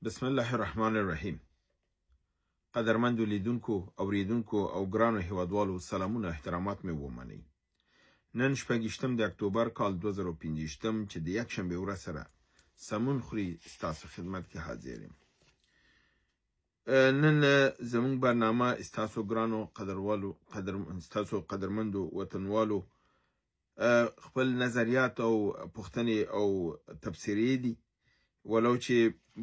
بسم الله الرحمن الرحیم. قدرمندو لیدونکو، اوریدونکو او ګرانو هیوادوالو، سلامونه احترامات مې ومنئ. نن 26 د اکتوبر کال 2025 چې د یکشنبې ورځ سره سمون خوري، ستاسو خدمت کې حاضر یم. نن زموږ برنامه ستاسو ګرانو قدروالو ستاسو قدرمندو وطنوالو خپل نظریات او پوښتنې او تبصرې دي، ولو چې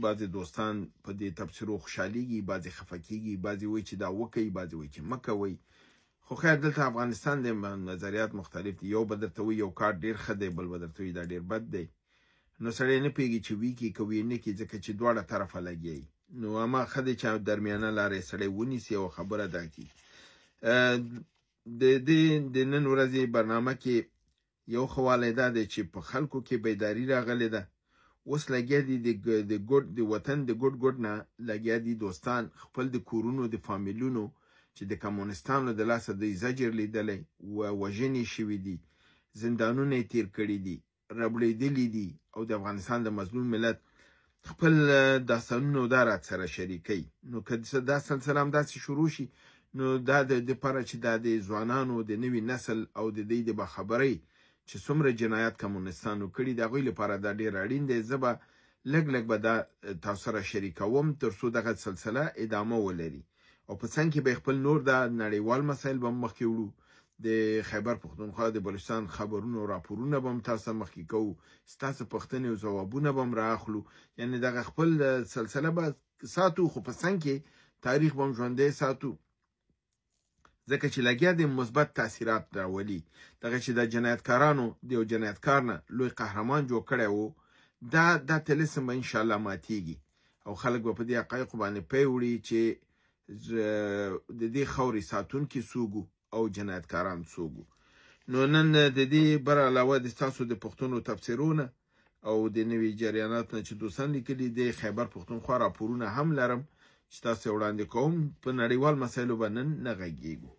بعضې دوستان په دې تبصرو خوشحالیږي، بعضې خفه کیږي، بعضې وایي چې دا وکئ، بعضې وایي چې مه کوئ. خو خیر، دلته افغانستان دی، نظریات مختلف دي. یو به درته وایي یو کار ډېر ښه دی، بل به درته وایي دا ډېر بد دی. نو سړی نه پوهېږي چې وي کې که وي نه کې، ځکه چې دواړه طرفه لګیا وي. نو اما ښه دی چې درمیانه لارې سړی ونیسي او خبره دا کړي. د دې د نن ورځې برنامه کې یو ښه والی دا دی چې په خلکو کې بیداري راغلې ده. اوس لګیا دي د ګډ د وطن د ګډ ګډ نه لګیا دي دوستان خپل د کورونو د فامیلونو چې د کمونستانو د لاسه دوی زجر لیدلی و، وژنې شوي دي، زندانونه یې تیر کړي دي، ربړېدلي دي، او د افغانستان د مظلوم ملت خپل داستانونه دا رات سره شریکوي. نو که دا سلسله همداسې شروع شي، نو دا د دپاره چې دا د ځوانانو د نوي نسل او د دوی د باخبرۍ چې څومره جنایت کمونستانو کړي، د هغوی لپاره دا ډېر اړین دی. زه به لږ لږ به دا تاسو سره شریکوم تر څو دغه سلسله ادامه ولري، او په څنګ کې به خپل نور دا نړیوال مسایل به مخکې وړو. د خیبر پښتونخوا د بلوچستان خبرونو او راپورونه به هم تاسو ته مخکې کوو، ستاسو پوښتنې او ځوابونه به هم رااخلو. یعنې دغه خپل سلسله به ساتو، خو په څنګ کې تاریخ به هم ژوندی ساتو، ځکه چې لګیا دی مثبت تاثیرات راولي. دغه چې د جنایتکارانو د یو جنایتکار نه لوی قهرمان جوړ کړی و، دا طلسم به انشاءالله ماتیږي، او خلک به په دې حقایقو باندې پی وړي چې د دې خاورې ساتونکي څوک او جنایتکاران څوک. نو نن د دې بر علاوه د ستاسو د پښتنو تبصرونه او د نوي جریانات نه چې دوستان لیکلي، د خیبر پښتونخوا راپورونه هم لرم چې تاسو وړاندې کوم. په نړیوال مسایلو به نن نه غږیږو.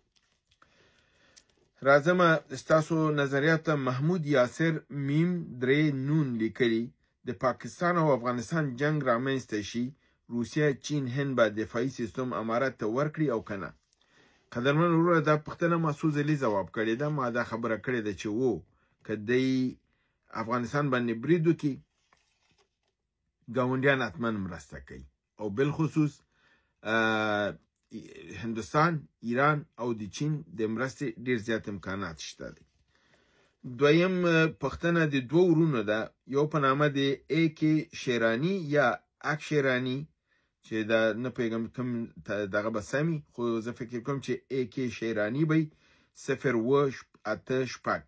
راځم ستاسو نظریات ته. محمود یاسر میم درې نون لیکلي، د پاکستان او افغانستان جنگ رامنځته شي، روسیه، چین، هند به دفاعي سیستم امارت ته ورکړي او که نه؟ قدرمن وروره، دا پوښتنه ما څو ځلې ځواب کړې ده. ما دا خبره کړې ده چې و که دی افغانستان باندې برید وکړي، ګاونډیان حتما مرسته کوي، او بالخصوص هندوستان، ایران او د چین د مرستې ډیر زیات امکانات شته دي. دویم پوښتنه د دوو ورونو ده، یو په نامه د ای کې شیرانی یا اک شیرانی، چې دا نه پوهېږم کوم دغه به سمي، خو زه فکر کوم چې ای کې شیرانی به 0786.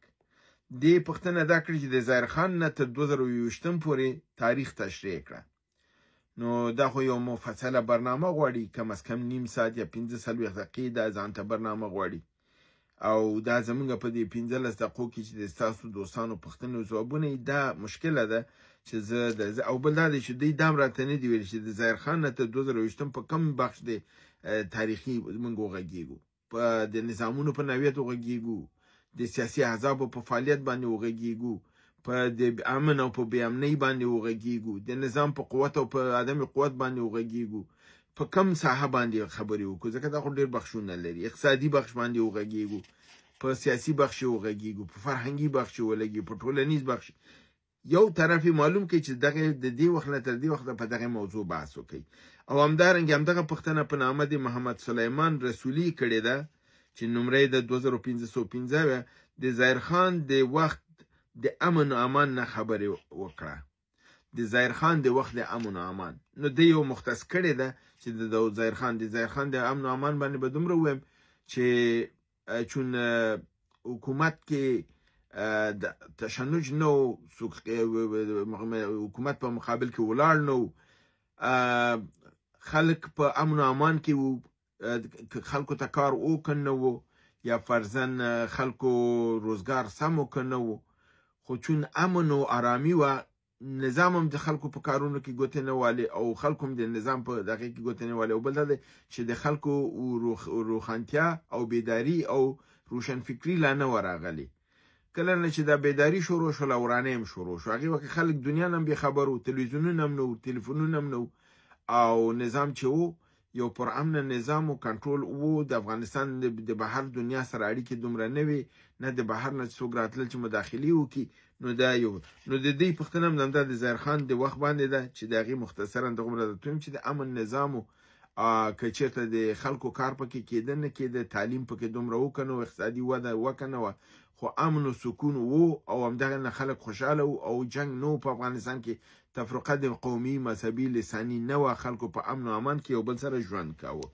دې پوښتنه دا کړې چې د ظاهر خان نه تر 2021 پورې تاریخ تشریح کړه. نو دا خو یو مفصله برنامه غواړي، کم از کم نیم ساعت یا 45 دقیقې دا ځان ته برنامه غواړي، او دا زمونږ په دې 15 دقیقو کې چې د ستاسو دوستانو پوښتنې او ځوابونه، دا مشکله ده چې زه د او بل دا دی چې دوی دا هم راته نه دي ویلي چې د ظاهر خان نه تر 2021 په کوم بخش دی تاریخي موږ وغږېږو، په د نظامونو په نوعیت وغږېږو، د سیاسي احزابو په فعالیت باندې وغږېږو، په د امن او په بې امنۍ باندې وغږېږو، د نظام په قوت او په عدم قوت باندې وغږېږو، په کم ساحه باندې خبرې وکړو، ځکه دا خو ډېر بخشونه لري. اقتصادي بخش باندې وغږېږو، په سیاسي بخش وغږېږو، په فرهنګي بخش ولګي، په ټولنیز بخش. یو طرف یې معلوم کړي چې دغه د دې وخت نه تر دې وخته په دغه موضوع بحث وکړي. او همدارنګه همدغه پوښتنه په نامه د محمد سلیمان رسولي کړې ده چې نمره یې د 2505 وه، د ظاهر خان د وخت د امن او امان نه خبرې وکړه، د ظاهر خان د وخت د امن او امان. نو دی یو مختص کړې ده چې د ظاهر خان د امن او امان باندې به دومره ووایم چې چون حکومت کې تشنج نه و، حکومت په مقابل کې ولاړ نه و، خلک په امن او امان کې وو، خلکو ته کار و که نه و، یا فرضاً خلکو روزګار سم و که نه و، خو چون امن و آرامي وه، نظام هم د خلکو په کارونو کې ګوتې نه والې، او خلکو هم د نظام په دغې کې ګوتې نه والې. او بل دا دی چې د خلکو روښانتیا او بیداری او روشنفکري لا نه وه راغلې. کله نه چې دا بیداری شروع شوله، ورانۍ هم شروع شو. هغې وخت خلک دنیا نه هم بې خبر وو، تلویزیونونه هم نه وو، تلیفونونه هم نه وو، او نظام چې وو یو پرامنه نظام او کنټرول وو. د افغانستان د بهر دنیا سره اړیکې دومره نه وې، نه د بهر نه څوک راتلل چې مداخلې وکړي. نو دا یو نو د دې پوښتنه هم همدا د ظاهر خان د وخت باندې ده چې د هغې مختصرا دغومره درته ووایم چې د امن نظام و، که چېرته د خلکو کار پکې کېده نه کېده، تعلیم پکې دومره و که نه و، اقتصادي وده وه که نه وه، خو امن و سکون وو او همدغه نه خلک خوشحاله وو او جنګ نه و په افغانستان کې. تفرقه د قومي، مذهبي، لساني نه وه، خلکو په امن و امان کې یو بل سره ژوند کاوه.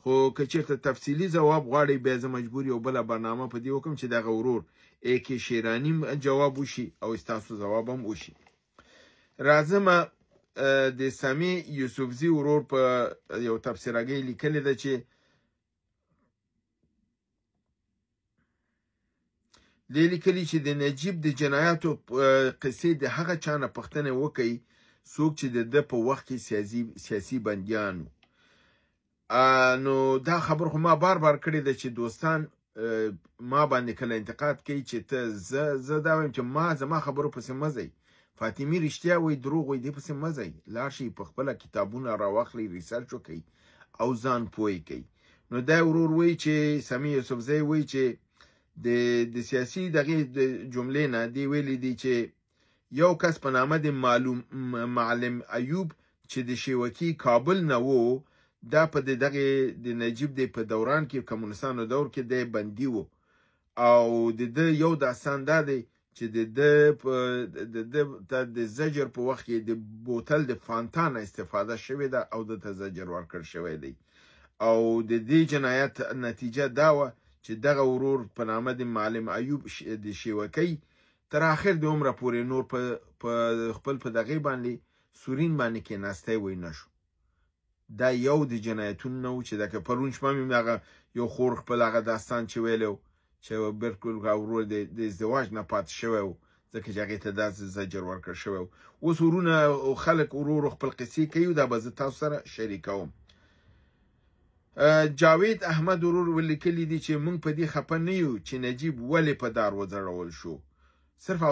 خو که چېرته تفصیلي ځواب غواړئ بیا زه مجبور یو بله برنامه په دې وکړم چې دغه ورور ای کې شیراني جواب وشي او ستاسو ځواب هم وشي. راځمه د سمیع یوسفزي ورور په یو تبصرهګۍ لیکلې ده چې دی لیکلي چې د نجیب د جنایاتو قصې د هغه چا نه پوښتنه وکړئ څوک چې د ده په وخت کې سیاسي بندیان وو. نو دا خبر خو ما بار بار کړې ده چې دوستان ما باندې کله انتقاد کوي چې ته زه دا وایم چې ما زما خبرو پسې مه ځئ، فاطمي رښتیا وایي دروغ وایي دې پسې مه ځئ، لاړ شئ په خپله کتابونه راواخلئ، research وکړئ او ځان پوه کړئ. نو دا ورور وایي چې سمیع یوسفزی وایي چې د سیاسي دغې د جملې نه دی ویلي دي چې یو کس په نامه د معلم ایوب چې د شیوکي کابل نه و، دا په دغې د نجیب دی په دوران کې کمونستانو دور کې دی بندي و، او د ده یو داستان دا دی چې د ده ته د زجر په وخت کې د بوتل د فانتا نه استفاده شوې ده او ده ته زجر ورکړ شوی دی. او د دې جنایت نتیجه دا وه چې دغه ورور په نامه د معلم ایوب د شیوکۍ تر آخر د عمره پورې نور په خپل په دغې باندې سورین باندې کېناستی وی نه شو. دا یو د جنایتونو نه و چې دا که پرون شپه مې هغه یو خور خپل هغه داستان چې ویلی و چې بالکل ورور د ازدواج نه پاتې شوی و ځکه چې هغې ته داسې زجر ورکړ شوی و. اوس ورونه خلک ورور خپل قصې کوي، دا به زه تاسو سره شریکوم. جاوید احمد ورور ولیکلي دي چې موږ په دې خپه نه یو چې نجیب ولې په دار وځړول شو، صرف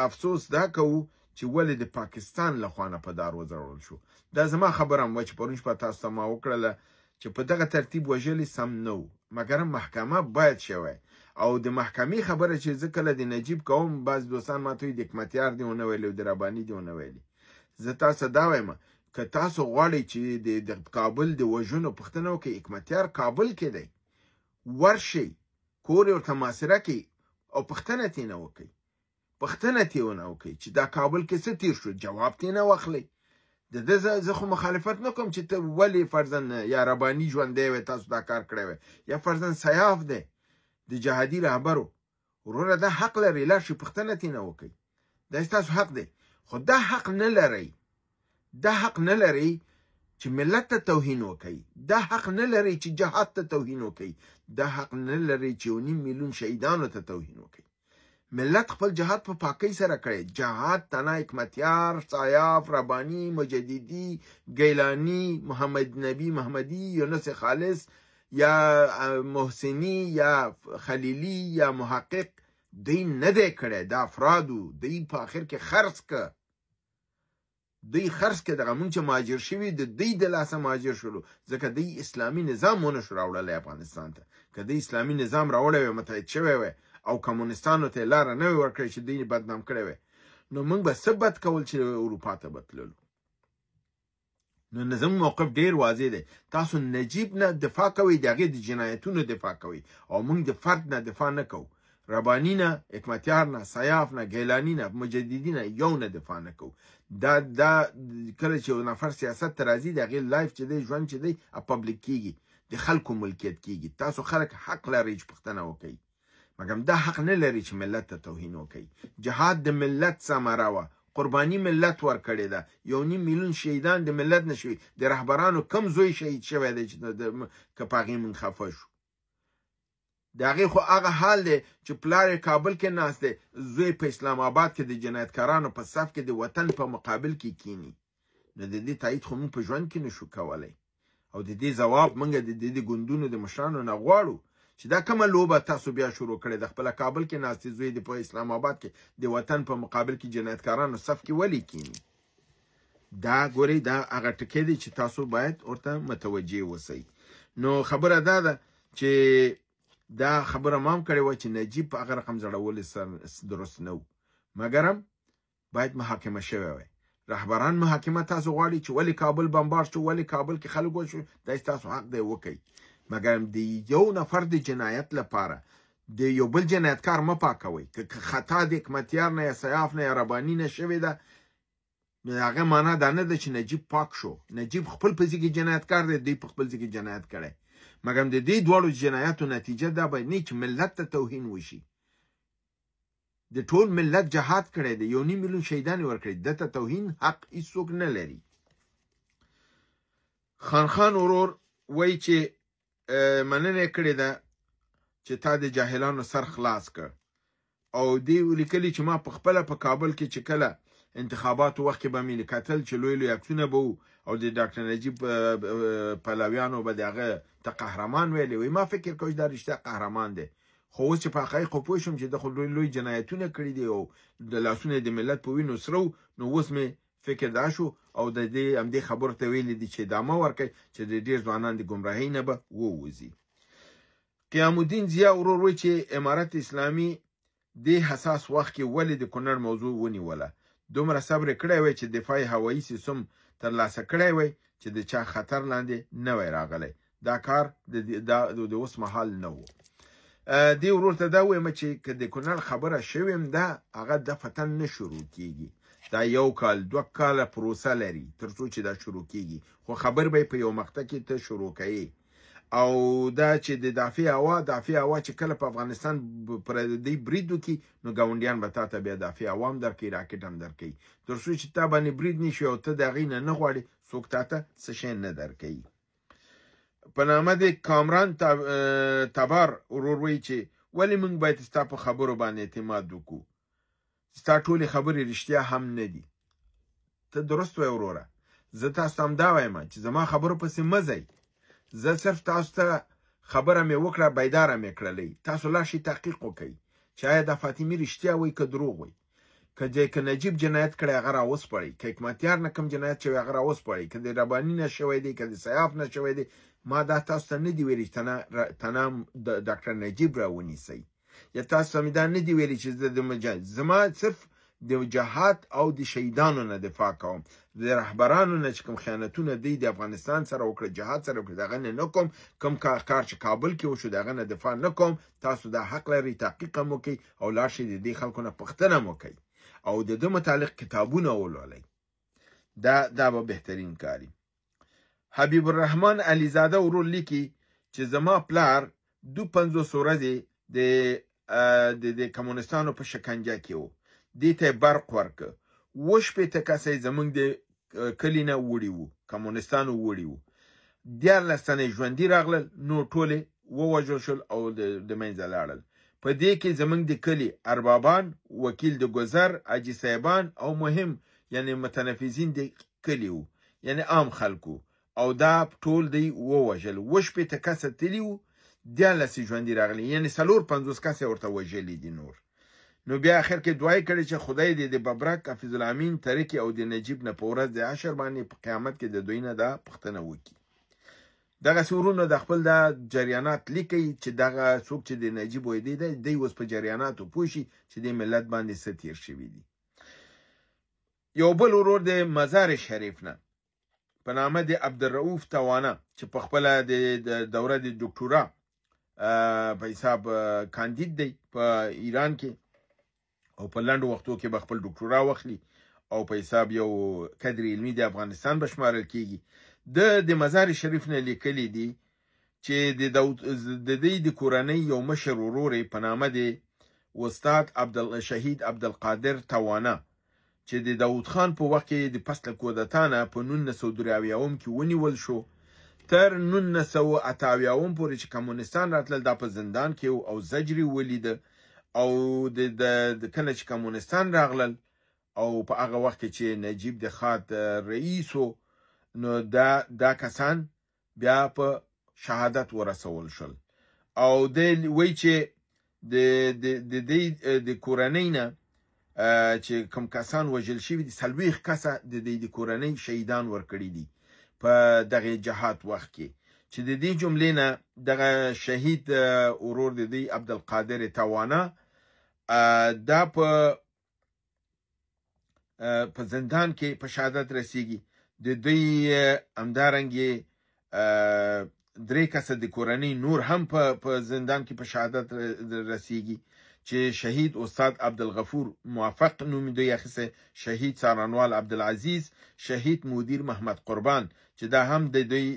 افسوس دا کوو چې ولې د پاکستان له خوا نه په دار وځړول شو. دا زما خبره هم وه چې پرون شپه تاسو ته ما وکړله چې په دغه ترتیب وژلې سم نه و، مګر محکمه باید شوی. او د محکمې خبره چې زه کله د نجیب کوم، بعض دوستان ما ته وایي د حکمتیار دې ونه ویلي او د رباني دې ونه ویلي. زه تاسو ته دا وایم که تاسو غواړئ چې د کابل د وژنو پوښتنه وکړئ، حکمتیار کابل کې دی، ورشئ کور یې ورته محاصره کړئ او پوښتنه ترې نه وکړئ، پوښتنه ترې ونه وکړئ چې دا کابل کې څه تېر شو، جواب ترې نه واخلئ. د ده زه خو مخالفت نه کوم چې ته ولې فرضاً یا رباني ژوندی وی تاسو دا کار کړی وی، یا فرضاً سیاف دی د جهادي رهبرو، وروره دا حق لرئ، لاړ شئ پوښتنه ترې نه وکړئ، دا ستاسو حق دی. خو دا حق نه لرئ، دا حق نه لرئ چې ملت ته توهین وکړئ، دا حق نه لرئ چې جهاد ته توهین وکړئ، دا حق نه لرئ چې 1.5 میلیون شهیدانو ته توهین وکړئ. ملت خپل جهاد په پاکۍ سره کړی. جهاد تنا حکمتیار، سیاف، رباني، مجددي، ګیلاني، محمد نبی محمدي، یونس خالص یا محسني یا خلیلی یا محقق دوی نه دی کړی. دا افرادو دوی په آخر کې خرڅ که، دوی خرڅ که. دغه مونږ چې مهاجر شوي د دوی د لاسه مهاجر شولو، ځکه دوی اسلامي نظام ونه شو راوړلی افغانستان ته. که دوی اسلامي نظام راوړی وی، متحد شوی وی او کمونستانو ته یې لاره نه وی ورکړې چې دوی بدنام کړی وی، نو موږ به څه بد کول چې اروپا ته به تللو. نو زموږ موقف ډېر واضح دی. تاسو نجیب نه دفاع کوئ، د هغې د جنایتونو دفاع کوئ، او موږ د فرد نه دفاع نه کوو. رباني نه، حکمتیار نه، سیاف نه، ګیلاني نه، مجددي نه، یو نه دفاع نه کوو. دا کله چې یو نفر سیاست ته راځي، د هغې life چې دی، ژوند چې دی، public کېږي، د خلکو ملکیت کېږي. تاسو خلک حق لرئ چې پوښتنه وکړئ، مګر دا حق نه لري چې ملت ته توهین وکړي. جهاد د ملت ثمره وه، قرباني ملت ورکړې ده، 1.5 میلیون شهیدان د ملت نه شوي. د رهبرانو کم زوی شهید شوی دی چې که په هغې مونږ خفه شو. د هغې خو هغه حال دی چې پلار یې کابل کې ناست دی، زوی په اسلام آباد کې د جنایتکارانو په صف کې د وطن په مقابل کې کینی. نو د دې تایید خو مونږ په ژوند کې نشو کولی، او د دې ځواب مونږ د دې ګوندونو د مشرانو نه غواړو چې دا کومه لوبه تاسو بیا شروع کړې ده، خپله کابل کې ناست دی، زوی د په اسلام آباد کې د وطن په مقابل کې جنایتکارانو صف کې ولې کینی؟ دا ګورئ، دا هغه ټکی دی چې تاسو باید ورته متوجه اوسئ. نو خبره دا ده چې دا خبره ما هم کړې وه چې نجیب په هغه رقم زړول درست نه و، مګرم باید محاکمه شوی وای. رهبران محاکمه تاسو غواړي چې ولې کابل بمبار شو، ولې کابل کې خلک وشو، دا ستاسو حق دی وکئ، مګرم د یو نفر د جنایت لپاره د یو بل جنایتکار مه پاکوئ. که خطا د حکمتیار نه یا سیاف نه یا رباني نه شوې ده، نو هغه معنا دا نه ده چې نجیب پاک شو. نجیب خپل په ځای کې جنایتکار دی، دوی په خپل ځای کې جنایت کړی، مګرم د دې دواړو جنایتو نتیجه دا باید نه چې ملت ته توهین وشي. د ټول ملت جهاد کړی دی، 1.5 میلیون شهیدان یې ورکړي، ده ته توهین حق هیڅوک نه لري. خان خان ورور وایي چې مننه یې کړې ده چې تا د جاهلانو سر خلاص کړ، او دې لیکلي چې ما په خپله په کابل کې چې کله انتخاباتو وخت کې به مې کتل چې لوی لوی عکسونه به وو او د ډاکټر نجیب پلویانو به د هغه ته قهرمان ویلی، وایي ما فکر کوم چې دا رښتیا قهرمان دی، خو اوس چې په حقایقو پوه شوم چې ده خو لوی لوی جنایتونه کړي دي او د لاسونه د ملت په وینو سره وو، نو اوس مې فکر دا شو او د دې همدې خبرو ته ویلي دي چې ادامه ورکړئ چې د ډېر ځوانان د ګمراهۍ نه به ووځي. قیام الدین ضیا ورور وایي چې امارت اسلامي دې حساس وخت کې ولې د کونړ موضوع ونیوله، دومره صبر یې کړی وای چې دفاع هوایي سیستم ترلاسه کړی وای چې د چا خطر لاندې نه وای راغلی. دا کار د اوس مهال نه و. دې ورور ته دا وایم چې که د کونړ خبره شوې هم ده، هغه دفتن نه شروع کیږي، دا 1 کال 2 کاله پروسه لري تر څو چې دا شروع کیږي، خو خبر به یې په یو مقطع کې ته شروع کوي. او دا چې د دافع هوا چې کله په افغانستان پر دې برید وکړي، نو ګاونډیان به تا ته بیا دافع هوا هم درکوي، راکټ هم درکوي، تر څو چې تا باندې برید نشي او ته د هغې نه نه غواړې، څوک تا ته څه شی نه درکوي. په نامه د کامران تبار ورور وایي چې ولې موږ باید ستا په خبرو باندې اعتماد وکړو، ستا ټولې خبرې رښتیا هم نه دي. ته درست وایې وروره، زه تاسو ته همدا وایم چې زما خبرو پسې مه ځئ، زه صرف تاسو ته خبره مې وکړه، بیداره مې کړلې، تاسو لاړ شئ تحقیق وکړئ چې آیا دا فاطمي رښتیا وایي که دروغ وایي، که نجیب جنایت کړی هغه راوسپړئ، که حکمتیار نه کوم جنایت شوی هغه راوسپړئ، که د رباني نه شوی دی، که د سیاف نه شوی دی. ما دا تاسو ته نه دي ویلي چې تنه ډاکټر نجیب راونیسئ، یا تاسو ته مې دا نه دي ویلي چې زه د مجاهد، زما صرف د جهاد او د شهیدانو نه دفاع کوم، د رهبرانو نه چې کوم خیانتونه دی د افغانستان سره وکړه، جهاد سره وکړه، د هغه نه نه کوم، کوم کار چې کابل کې وشو د هغه نه دفاع نه کوم. تاسو دا حق لرئ، تحقیق هم وکړئ او لاړ شئ د دې خلکو نه پوښتنه هم وکړئ او د ده متعلق کتابونه ولولئ، دا به بهترین کاري. حبیب الرحمن علیزاده ورور لیکي چې زما پلار 52 ورځې د کمونستانو په شکنجه کې و، دې ته یې برق ورکړ، 67 کسه یې زموږ د کلي نه وړي وو، کمونستانو وړي وو، 13 تنه یې ژوندي راغلل، نور ټول یې ووژل شول او د منځه لاړل. په دې کې زموږ د کلي اربابان، وکیل د ګذر، حاجي صاحبان او مهم یعنې متنفذین د کلي وو، یعنې عام خلکو، او دا ټول دی ووژل. 67 کسه تللي وو، 13 یې ژوندي راغلي، یعنې 54 کسه یې ورته وژلي دي نور. نو بیا اخر کې دعا یې کړې چې خدای دې د ببرک، حفیظ الامین، ترکي او د نجیب نه په ورځ د حشر باندې په قیامت کې د دوی نه دا پوښتنه وکړي. دغسې ورونه د خپل دا جریانات لیکي چې دغه څوک چې د نجیب وایي دی، دی اوس په جریاناتو پوه شي چې دې ملت باندې څه تېر شوي دي. یو بل ورور د مزار شریف نه په نامه د عبدالرؤف توانا چې په خپله د دوره د ډاکټورا په حساب کاندید دی په ایران کې، او په لنډو وختو کې به خپل ډاکټورا واخلي او په حساب یو کدر علمي د افغانستان به شمارل کیږي. د مزار شریف نه لیکلي دي چې د دې د کورنۍ یو مشر ورور یې په نامه د استاد شهید عبدالقادر توانا چې د داود خان په وخت کې د پس له کودتا نه په 1973 کې ونیول شو، تر 1978 پورې چې کمونستان راتلل دا په زندان کې او زجر یې ولیده. او د کله چې کمونستان راغلل او په هغه وخت کې چې نجیب د خاد رئیس و، نو دا کسان بیا په شهادت ورسول شول. او دی وایي چې د دې د کورنۍ نه چې کوم کسان وژل شوي دي، 40 کسه د دوی د کورنۍ شهیدان ورکړي دي په دغه جهاد وخت کې، چې د دې جملې نه دغه شهید ورور د دوی عبدالقادر توانا دا په زندان کې په شهادت رسیږي. د دوی همدارنګې 3 کسه د کورنۍ نور هم په زندان کې په شهادت رسیږي، چې شهید استاد عبدالغفور موفق نوم دوی اخیستی، شهید څارنوال عبدالعزیز، شهید مدیر محمد قربان، چې دا هم د دوی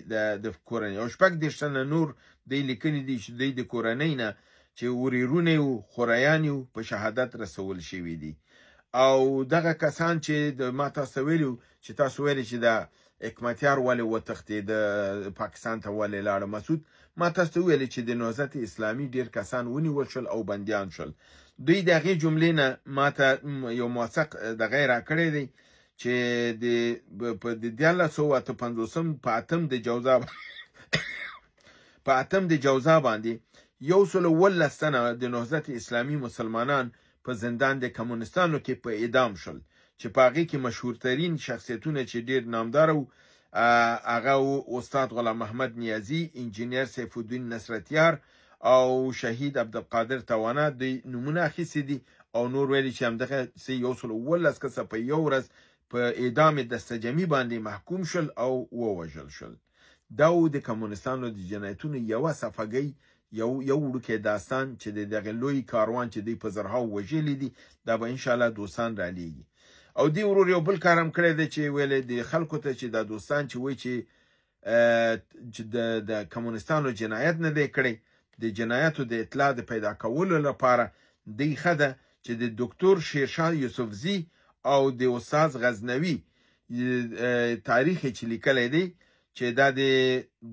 د کورنۍ، او 36 تنه نور دوی لیکلي دي چې دوی د کورنۍ نه چې ورېرونه یې وو، خوریان یې وو، په شهادت رسول شوي دي. او دغه کسان چې ما تاسو ته ویلي وو چې تاسو ویلي چې دا حکمتیار ولې وتښتېد، پاکستان ته ولې لاړه مسعود، ما تاسو ته وویل چې د نهضت اسلامي ډېر کسان ونیول شول او بندیان شول. دوی د هغې جملې نه ما ته یو موثق دغه یې راکړی دی چې په د 1358 په اتم د جوزا په اتم د جوزا باندې 117 تنه د نهضت اسلامي مسلمانان په زندان د کمونستانو کې په اعدام شول، چې په هغې کې مشهورترین شخصیتونه چې ډېر نامدار وو هغه استاد غلام محمد نیازی، انجینر سیف الدین نصرتیار او شهید عبدالقادر توانا دوی نومونه اخیستي دي. او نور ویلي چې همدغه سې 117 کسه په یو ورځ په اعدام دستجمعي باندې محکوم شول او ووژل شول. دا و د کمونستانو د جنایتونو یوه صفحګۍ، یو وړوکی داستان چې د دغه لوی کاروان چې دوی په زرهاو وژلي دي، دا به انشاءالله دوستان رالیږي. او دې ورور یو بل کار هم کړی دی چې ویلې د خلکو ته چې دا دوستان چې وایي چې د کمونستانو جنایت نه دی کړی، د جنایتو د اطلاع د پیدا کولو لپاره دی ښه ده چې د دکتور شیرشاه یوسفزي او د استاد غزنوي تاریخ چې لیکلی دی، چې دا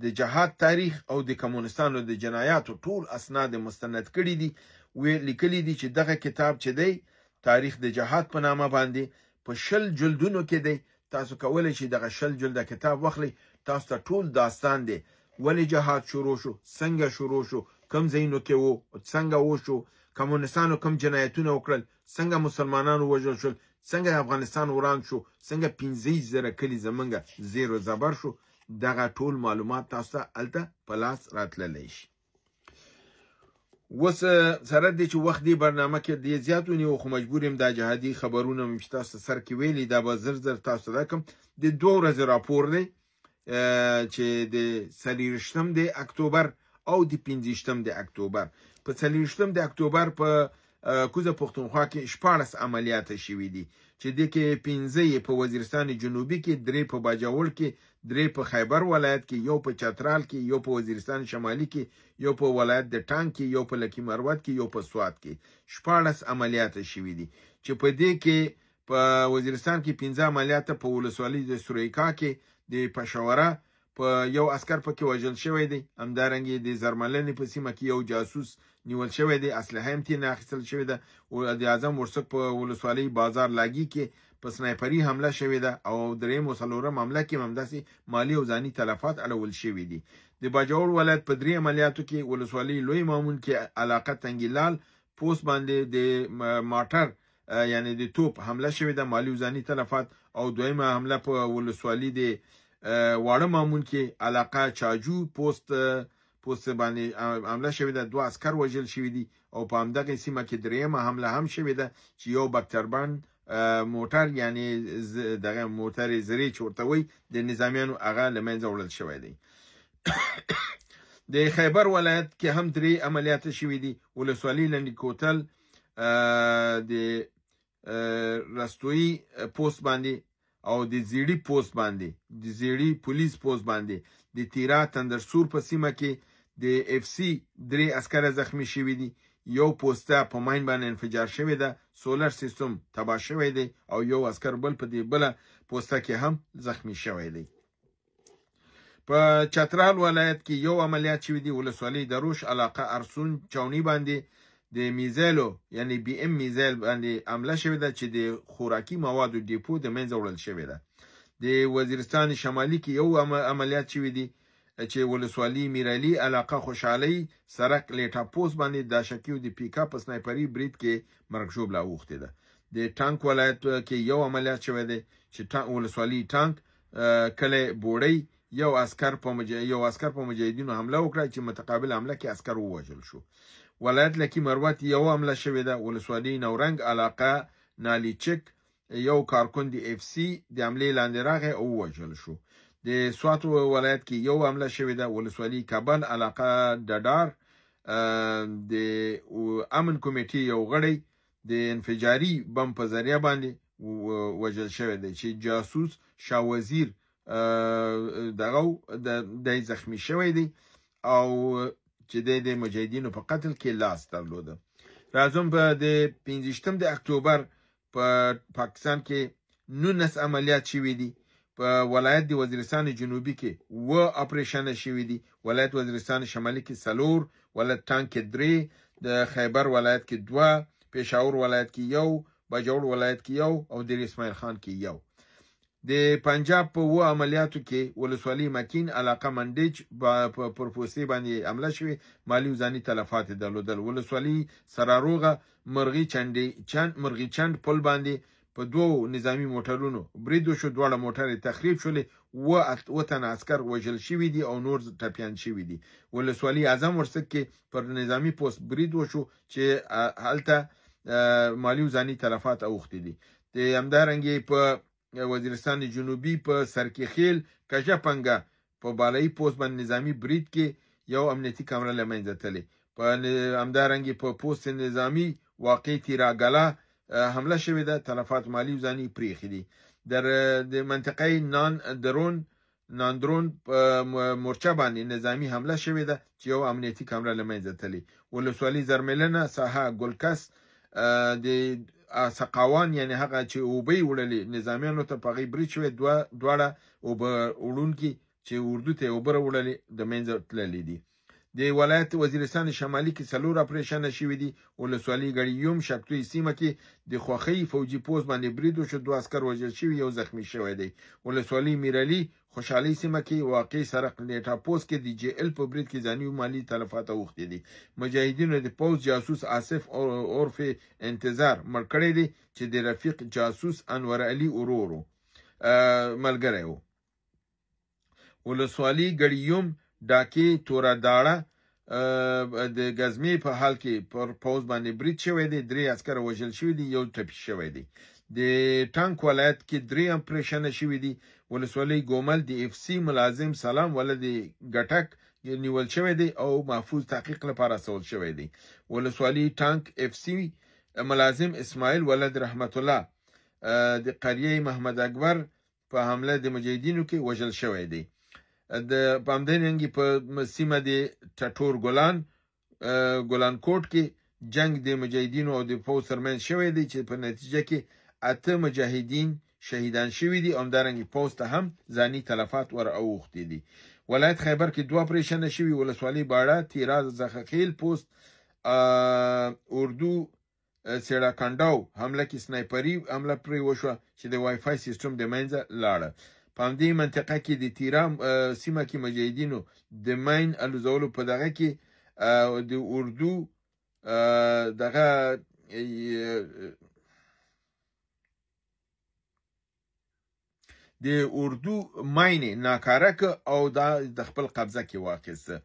د جهاد تاریخ او د کمونستانو د جنایاتو ټول اسناد مستند کړي دي، لیکلي دي چې دغه کتاب چې دی تاریخ د جهاد په نامه باندې په 20 جلدونو کې دی. تاسو کولی شئ دغه 20 جلده کتاب واخلئ، تاسو ته ټول داستان دی، ولې جهاد شروع شو، څنګه شروع شو، کوم ځایونو کې وو، څنګه وشو، کمونستانو کوم جنایتونه وکړل، څنګه مسلمانان ووژل شول، څنګه افغانستان وران شو، څنګه 15,000 کلي زمونږ زیر و زبر شو. دغه ټول معلومات تاسو ته هلته په لاس راتللی شي. اوس سره دې چې وخت دې برنامه کې دې زیات ونیو، خو مجبور یم دا جهادي خبرونه مې چې تاسو سر کې ویلي دا به زر زر تاسو ته راکړم. د 2 ورځې راپور دی چې د 24 د اکتوبر او د 25 د اکتوبر. په 24 د اکتوبر په کوزه پښتونخوا کې 16 عملیات شوي دي، چې دې کې 5 یې په وزیرستان جنوبي کې، 3 په باجوړ کې، 3 په خیبر ولایت کې، 1 په چترال کې، 1 په وزیرستان شمالي کې، 1 په ولایت د ټانک کې، 1 په لکي مروت کې، 1 په سوات کې. 16 عملیات شوي دي، چې په دې کې په وزیرستان کې 5 عملیات په ولسوالۍ د سوریکا کې د پشوره په یو عسکر پکې وژل شوی دی. همدارنګه د زرملنې په سیمه کې یو جاسوس نیول شوی دی، اسلحه هم ترې اخیستل شوې ده. د اعظم ورسک په ولسوالۍ بازار لاګي کې په سنایپري حمله شوې ده، او دریم او څلورم حمله کې هم همداسې مالي او ځاني تلفات اړول شوي دي. د باجوړ ولایت په 3 عملیاتو کې ولسوالۍ لوی مامون کې علاقه تنګیلال پوست باندې د ماټر یعنی د توپ حمله شوې ده، مالي او ځاني تلفات. او دویمه حمله په ولسوالۍ د واړه مامون کې علاقه چاجو پوست باندې حمله شوې ده، 2 عسکر وژل شوي دي. او په همدغې سیمه کې درېیمه حمله هم شوې ده چې یو بکتربند موټر یعنی دغه موټر زرې چې ورته وایي د نظامیانو هغه له منځه وړل شوی دی. د خیبر ولایت کې هم 3 عملیات شوي دي. ولسوالۍ لنډي کوتل د رستویي پوست باندې او د زیړي پوست باندې، د زیړي پولیس پوست باندې، د تیرا تندرسور په سیمه کې د اف سي 3 عسکر زخمی شوي دي، یو پوسته په ماین باندې انفجار شوې ده، سولر سیستم تباه شوی دی، او یو عسکر بل په دې بله پوسته کې هم زخمی شوی دی. په چترال ولایت کې یو عملیات شوي دي. ولسوالۍ دروش علاقه ارسون چاوني باندې د میزایلو یعنی بي ام میزایل باندې حمله شوې ده چې د خوراکي موادو ډیپو د منځه وړل شوې ده. د وزیرستان شمالي کې یو عملیات شوي دي چې ولسوالي میرعلي علاقه خوشحالۍ سرک لیټا پوست باندې د شکیو د پیکا په سنایپري برید کې مرګ ژوبله اوښتې ده. د ټانک ولایت کې یو عملیات شوی دی چې ولسوالي ټانک کلی بوړۍ یو عسکر په مجاهدینو حمله وکړه چې متقابل حمله کې عسکر ووژل شو. ولایت لکی مروت یو حمله شوې ده، ولسوالي نورنګ علاقه نالیچک یو کارکن د اف سي د حملې لاندې راغی او ووژل شو. د سوات ولایت کې یو حمله شوې ده، ولسوالي کابل علاقه ډډار د امن کمیټې یو غړی د انفجاري بم په ذریعه باندې وژل شوی دی چې جاسوس شاه وزیر دغه دی زخمی شوی دی او چې دی د مجاهدینو په قتل کې لاس درلوده. راځم په د 25 د اکتوبر په پاکستان کې 19 عملیات شوي دي. په ولایت د وزیرستان جنوبي کې 7 اپریشن شوي دي، ولایت وزیرستان شمالي کې 4، ولایت ټانک کې 3، د خیبر ولایت کې 2، پېښور ولایت کې 1، باجوړ ولایت کې 1 او دیر اسماعیل خان کې 1. د پنجاب په 7 عملیاتو کې ولسوالي مکین علاقه منډیج پر پوستې باندې حمله شوې، مالي او ځاني تلفات یې درلودل. ولسوالي سراروغه مرغي چنډ پل باندې په 2 نظامي موټرونو برید وشو، دواړه موټر یې تخریب شولې، 7 تنه عسکر وژل شوي دي او نور ټپیان شوي دي. ولسوالي اعظم ورسک کې پر نظامي پوسټ برید وشو چې هلته مالي او ځاني تلفات اوښتي دي. د همدارنګې په وزیرستان جنوبي په سرکي خیل کژه پنګه په بالایي پوسټ باندې نظامي برید کې یو امنیتي کمره له منځه تللې. په همدارنګې په پوسټ نظامي واقع تیراګلا حمله شوې ده، تلفات مالي او ځاني پرېښي دي. د منطقې ناندرون په مورچه باندې نظامي حمله شوې ده چې یو امنیتي کمره له منځه تللې. ولسوالي زرملنه ساحه ګلکس د سقاوان یعنی هغه چې اوبه یې وړلې نظامیانو ته په هغې برید شوی، دواړه اوبه وړونکي چې اردو ته یې اوبه راوړلې د منځه تللي دي. د ولایت وزیرستان شمالي کې 4 اپریشن شوي دي. ولسوالي ګړیوم شکتوی سیمه کې د خوښۍ فوجي پوسټ باندې برید وشو، 2 عسکر وژل شوي، یو زخمی شوی دی. ولسوالي میرعلي خوشحالي سیمه کې واقع سرک لیټا پوسټ کې د جي ال په برید کې ځاني او مالي تلفات اوښتي دي. مجاهدینو د پوځ جاسوس آصف عرف انتظار مړ کړی دی چې د رفیق جاسوس انور علي ورور ملګری و. ولسوالي ګړیوم ډاکې توره داړه د ګزمې په حال کې پر پوځ باندې برید شوی دی، 3 عسکر وژل شوي دي، یو ټپي شوی دی. د ټانک ولایت کې 3 اپریشن شوي دي. ولسوالۍ ګومل د اف سي ملازم سلام ولد ګټک نیول شوی دی او محفوظ تحقیق لپاره استول شوی دی. ولسوالي ټانک اف سي ملازم اسماعیل ولد رحمت الله د قریې محمد اکبر په حمله د مجاهدینو کې وژل شوی دی. د په همدې رنګ په سیمه د ټټور ګلان کوټ کې جنگ د مجاهدینو او د پوځ ترمنځ شوی دی چې په نتیجه کې 8 مجاهدین شهیدان شوي دي او همدارنګه پوځ ته هم ځاني تلفات ور اوښتي دي. ولایت خیبر کې 2 اپریشن شوي. ولسوالي باړه تیراز زخخیل پوسټ اردو سیړاکنډاو حمله کې سنایپري حمله پرې وشوه چې د وای فای سیستم د منځه لاړه. په همدې منطقه کې د تیرا سیمه کې مجاهدینو د ماین الوزولو په دغه کې د اردو دغه د اردو ماین ناکاره که او دا د خپل قبضه کې واخیسته.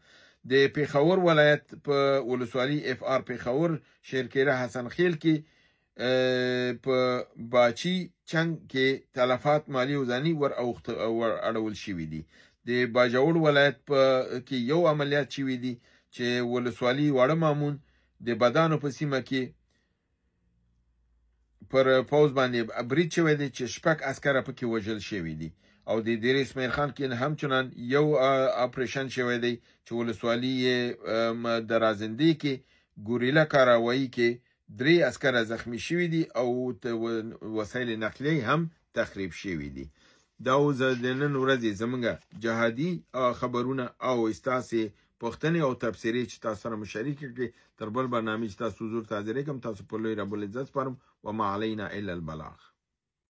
د پېښور ولایت په ولسوالي اف آر پېښور شیرکیره حسن خیل کې په باچی چنګ کې تلفات مالي او ځاني ور اړول شوي دي. د باجوړ ولایت په کې یو عملیات شوي دي چې ولسوالي واړه مامون د بدانو په سیمه کې پر پوځ باندې برید شوی دی چې 6 عسکر پکې وژل شوي دي. او د ډېر اسماعیل خان کې همچنان یو اپریشن شوی دی چې ولسوالي یې د رازندې کې ګوریلا کاروایی کې 3 عسکر زخمی شوي دي او وسایل نقلیه هم تخریب شوي دي. دا اوس د نن ورځې زمونږ جهادي خبرونه او ستاسې پوښتنې او تبصرې چې تاسو سره مو شریکې کړې. تر بل برنامې چې تاسو حضور ته حاضرېږم، تاسو په لوی رب العزت سپارم. وما علینا الا البلاغ.